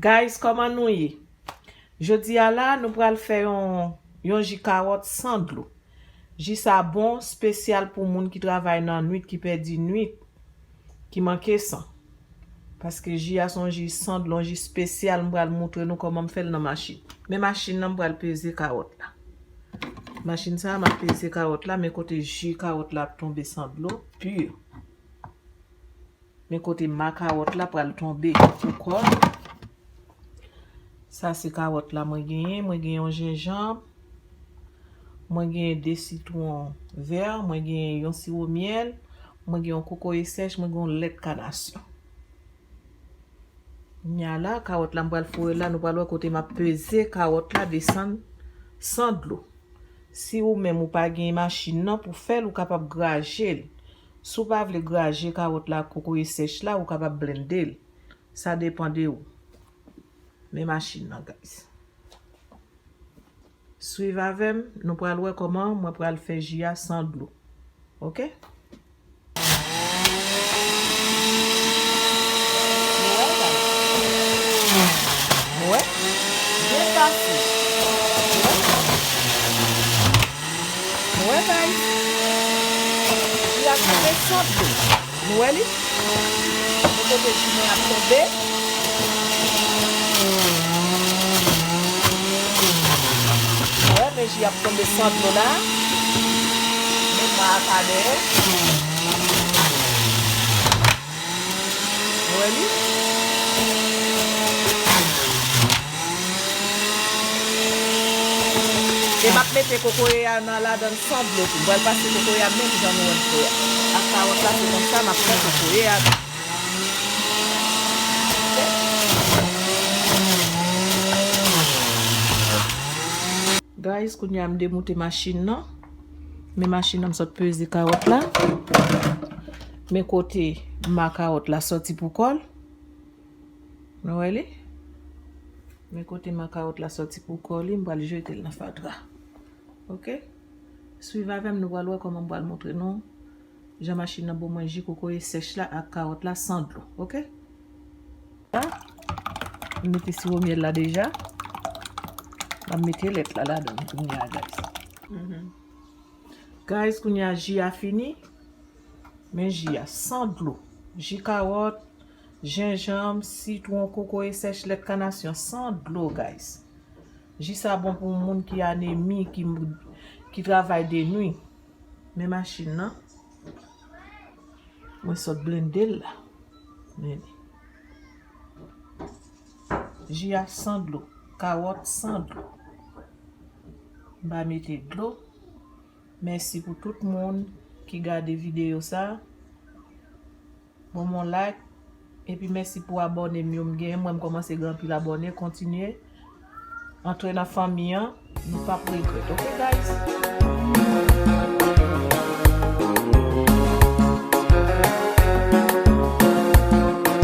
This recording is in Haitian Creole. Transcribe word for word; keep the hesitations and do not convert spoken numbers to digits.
Guys, kòman nou ye? Jodi a la, nou pral fè yon, yon ji kawòt san dlo. Ji sa bon, espesyal pou moun ki travay nan nwit, ki pèdi nwit, ki manke san. Paske ji a se yon ji san dlo, yon ji espesyal, m pral montre nou kòman m fè l nan machin. Men machin nan, m pral peze kawòt la. Machin sa a, m ap peze kawòt la, men kote ji kawòt la ap tonbe san dlo, pi. Men kote ma kawòt la pral tonbe pou kò l. Sa se kawòt la mwen genyen. Mwen gen yon jenjanm. Mwen genyen de sitwon vè. Mwen genyen yon siwo myèl. Mwen gen yon kokoye sèch. Mwen gen yon lèt kanasyon. Nya la, kawòt la m pral foure la. Nou pral wè kote m ap peze kawòt la desann san dlo. Si ou menm ou pa gen machin nan pou fè l, ou kapab graje l. Si w pa vle graje kawòt la ak kokoye sèch la, ou kapab blende l. Sa depan de ou. Men machin nan, guys. Swiv avè m, nou pral wè kòman mwen pral fè ji a san dlo. Oke? Nou wè, guys. Nou wè? Byen pase. Nou wè? Nou wè, guys? Li ap tonbe san dlo. Nou wè li? Nou kote ji mwen ap tonbe. Wè, men ji ap tonbe san dlo la. Men ma a pa dèyè. Wè li. E m ap mete kokoye a nan ladann san dlo tou. M pral pase kokoye a menm jan nou wè m fè a. Ak kawòt la, se konsa m ap fè kokoye a tou. Guys, kounye a m demoute machin nan. Men machin nan m sot peze kawòt la. Men kote ma kawòt la soti pou kò l. Nou wè li? Men kote ma kawòt la soti pou kò li, m pral jete l nan fatra. Oke? Swiv avè m, nou pral wè kòman m pral montre nou jan machin nan ban mwen ji kokoye sèch la ak kawòt la san dlo. Oke? La, m mete siwo myèl la deja. M ap mete lèt la ladan l kounye a, guys. Mhm. Guys, kounye a ji a fini. Men ji a san dlo. Ji kawòt, jenjanm, sitwon, kokoye sèch, lèt kanasyon, san dlo, guys. Ji sa bon pou moun ki anemi, ki, ki travay de nwi. Men machin nan. Mwen sot blende l la. Men li. Ji a san dlo. Kawòt san dlo. M pa mete dlo. Mèsi pou tout moun ki gade videyo sa. Ban m yon like. Epi mèsi pou abòne m yo. M gen, mwen m kòmanse gen anpil abòne. Kontinye antre nan fanmi an. Nou p ap regrèt. Oke, guys?